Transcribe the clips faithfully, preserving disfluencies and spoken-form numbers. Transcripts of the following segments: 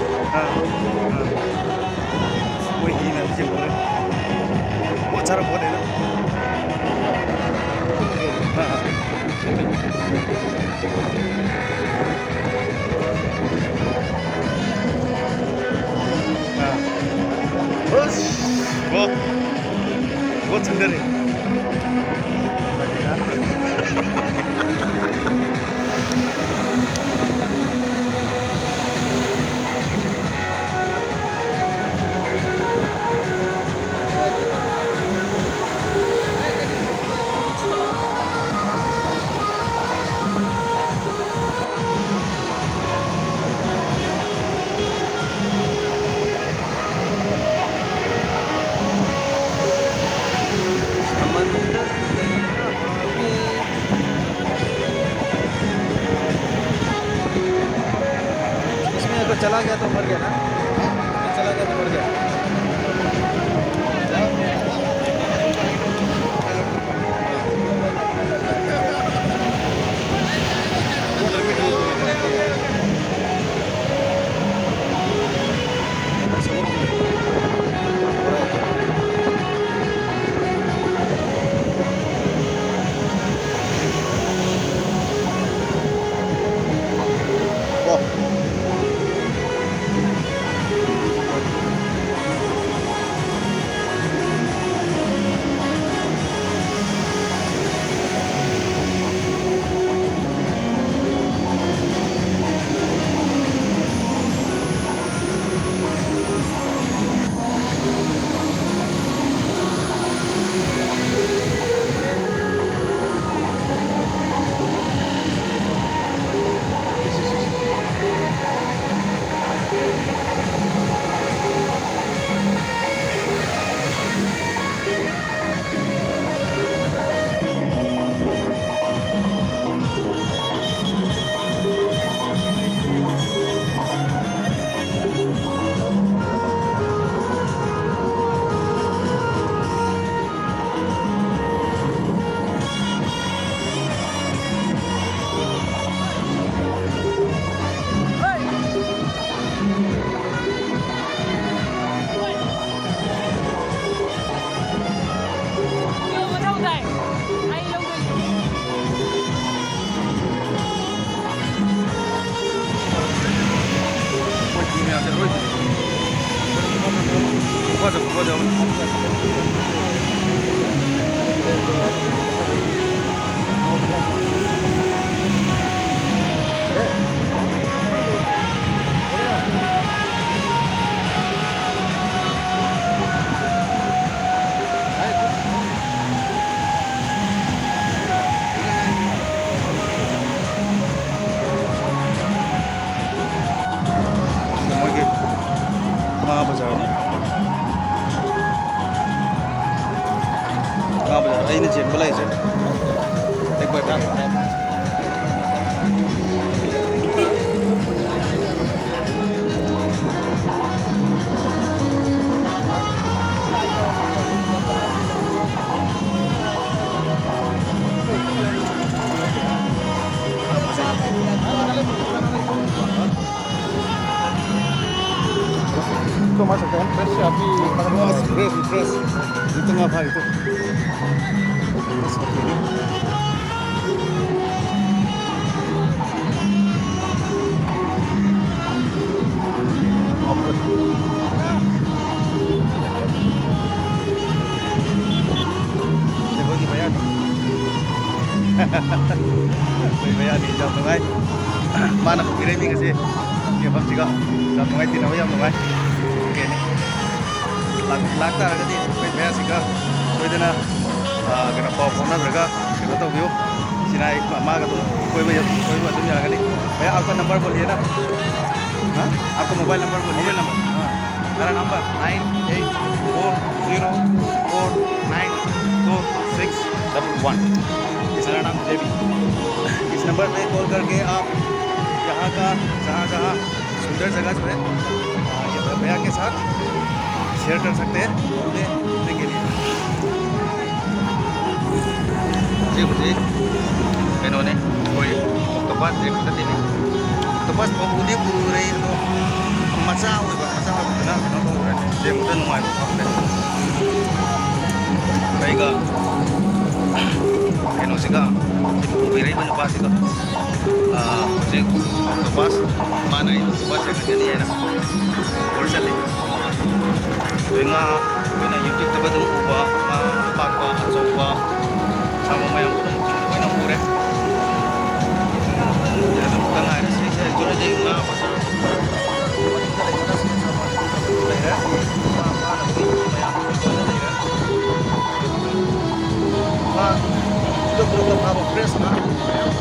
हाँ, हाँ। वो ही ना, मुझे बोले। बहुत सारा बहुत है ना। हाँ, हाँ। हाँ। बस, बहुत, बहुत सुंदर है। इसमें अगर चला गया तो मर गया ना, इसमें चला गया तो मर गया। ꯃꯣꯏꯒꯤ ꯉꯥ ꯕꯖꯥꯔꯅꯤ꯫ ꯉꯥ ꯕꯖꯥꯔ ꯑꯩꯅ ꯆꯦꯟꯕ ꯂꯩꯁꯦ꯫ ꯑꯩꯈꯣꯏ ꯉꯥ Itu masuk kan fresh api. Fresh, fresh. Itu ngapa itu? Fresh seperti ini. ꯑꯩꯈꯣꯏꯒꯤ ꯃꯌꯥꯅꯤ꯫ ꯑꯩꯈꯣꯏ ꯃꯌꯥꯅꯤ ꯌꯥꯝ ꯅꯨꯡꯉꯥꯏ꯫ ꯃꯥꯅ ꯄꯨꯕꯤꯔꯛꯏ ꯃꯤꯒꯁꯦ ꯌꯦꯡꯐꯝꯁꯤꯒ ꯌꯥꯝ ꯅꯨꯡꯉꯥꯏ, ꯇꯤꯟꯅꯕ ꯌꯥꯝ ꯅꯨꯡꯉꯥꯏ꯫ ꯑꯣꯀꯦꯅꯦ꯫ ꯂꯥꯛ-, ꯂꯥꯛꯇꯥꯔꯒꯗꯤ ꯑꯩꯈꯣꯏ ꯃꯌꯥꯁꯤꯒ ꯁꯣꯏꯗꯅ, ꯑ, ꯀꯩꯅꯣ, ꯄꯥꯎ ꯐꯥꯎꯅꯗ꯭ꯔꯒ ꯀꯩꯅꯣ ꯇꯧꯕꯤꯌꯨ꯫ ꯁꯤꯅ ꯑꯩ ꯃꯥ-, ꯃꯥꯒ ꯑꯗꯨꯝ ꯀꯣꯏꯕ ꯌꯥ-, ꯀꯣꯏꯕ ꯑꯗꯨꯝ ꯌꯥꯒꯅꯤ꯫ भैया, आपका नंबर बोलिए ना। हाँ? आपका मोबाइल नंबर बोलिए। Mobile number? हाँ। मेरा number nine eight four zero four nine four six double one. मेरा नाम जेबी। इस नंबर पे कॉल करके आप यहाँ का जहाँ जहाँ सुंदर जगह जो है, आ, ये भैया के साथ शेयर कर सकते हैं घूमने, घूमने के लिए। ꯍꯧꯖꯤꯛ ꯍꯧꯖꯤꯛ ꯀꯩꯅꯣꯅꯦ, ꯑꯩꯈꯣꯏ ꯑꯣꯛꯇꯣꯄꯁ ꯌꯦꯡꯕ ꯆꯠꯂꯤꯅꯦ꯫ ꯑꯣꯛꯇꯣꯄꯁ ꯐꯥꯎꯕꯗꯤ ꯎꯔꯦ, ꯑꯗꯣ ꯃꯆꯥ ꯑꯣꯏꯕ, ꯃꯆꯥ ꯑꯣꯏꯕꯗꯨꯅ ꯀꯩꯅꯣ ꯇꯧꯔꯦ, ꯌꯦꯡꯕꯗ ꯅꯨꯡꯉꯥꯏꯕ ꯐꯥꯎꯗꯦ꯫ ꯑꯩꯒ ꯀꯩꯅꯣꯁꯤꯒ, ꯎꯕꯤꯔꯛꯏꯕ ꯅꯨꯄꯥꯁꯤꯒ ꯑꯥ, ꯍꯧꯖꯤꯛ octopus, ꯃꯥꯅ ꯑꯩ octopus ꯌꯦꯡꯍꯟꯒꯅꯤ ꯍꯥꯏꯅ ꯄꯨꯔ ꯆꯠꯂꯤ꯫ ꯑꯗꯩ ꯉꯥ, ꯑꯩꯈꯣꯏꯅ YouTube-ꯇꯒ ꯑꯗꯨꯝ ꯎꯕ ꯉꯥ ꯑꯄꯥꯛꯄ, ꯑꯆꯧꯕ, ꯑꯁꯥꯡꯕ ꯃꯌꯥꯝ ꯑꯗꯨꯝ ꯂꯣꯏꯅ ꯎꯔꯦ꯫ ꯑꯗꯨꯝ ꯈꯛꯇ ꯉꯥꯏꯔꯦ꯫ ꯁꯤꯁꯦ actually ꯉꯥ ꯕꯖꯥꯔ ꯃꯅꯨꯡꯗ ꯂꯩꯕꯅ ꯁꯤꯅ ꯂꯩꯔꯦ꯫ ꯉꯥ ꯐꯥꯅꯕꯒꯤ ꯃꯌꯥꯝ ꯂꯣꯏꯅ ꯂꯩꯔꯦ꯫ ꯉꯥ ꯈꯨꯗꯛ ꯈꯨꯗꯛꯇ ꯐꯥꯕ fresh ꯉꯥ ꯃꯌꯥꯝ꯫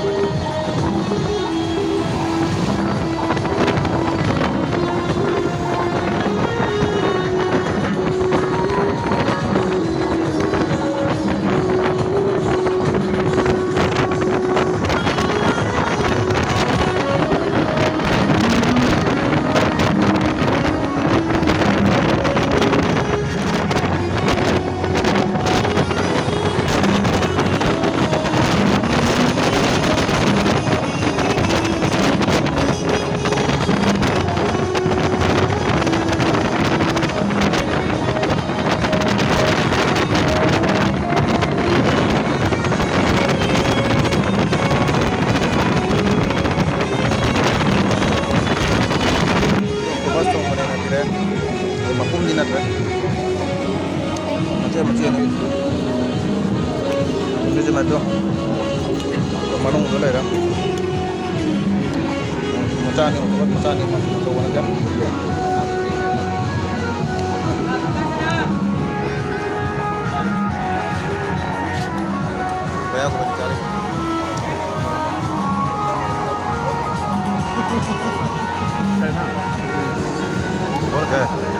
Octopus ꯊꯣꯡꯕꯅꯦꯅ ꯄꯤꯔꯛꯑꯦ꯫ ꯑꯗꯨ ꯃꯄꯨꯝꯗꯤ ꯅꯠꯇ꯭ꯔꯦ꯫ ꯃꯆꯦꯠ ꯃꯆꯦꯠꯅꯤ꯫ ꯁꯤꯁꯦ ꯃꯇꯨ꯫ ꯃꯅꯨꯡꯗ ꯂꯩꯔꯦ꯫ ꯃꯆꯥꯅꯤ, octopus ꯃꯆꯥꯅꯤ꯫ ꯑꯆꯧꯕ ꯅꯠꯇꯦ꯫ ꯃꯌꯥꯝ ꯀꯃꯥꯏꯅ ꯆꯥꯔꯤ? ꯂꯣꯏꯈ꯭ꯔꯦ꯫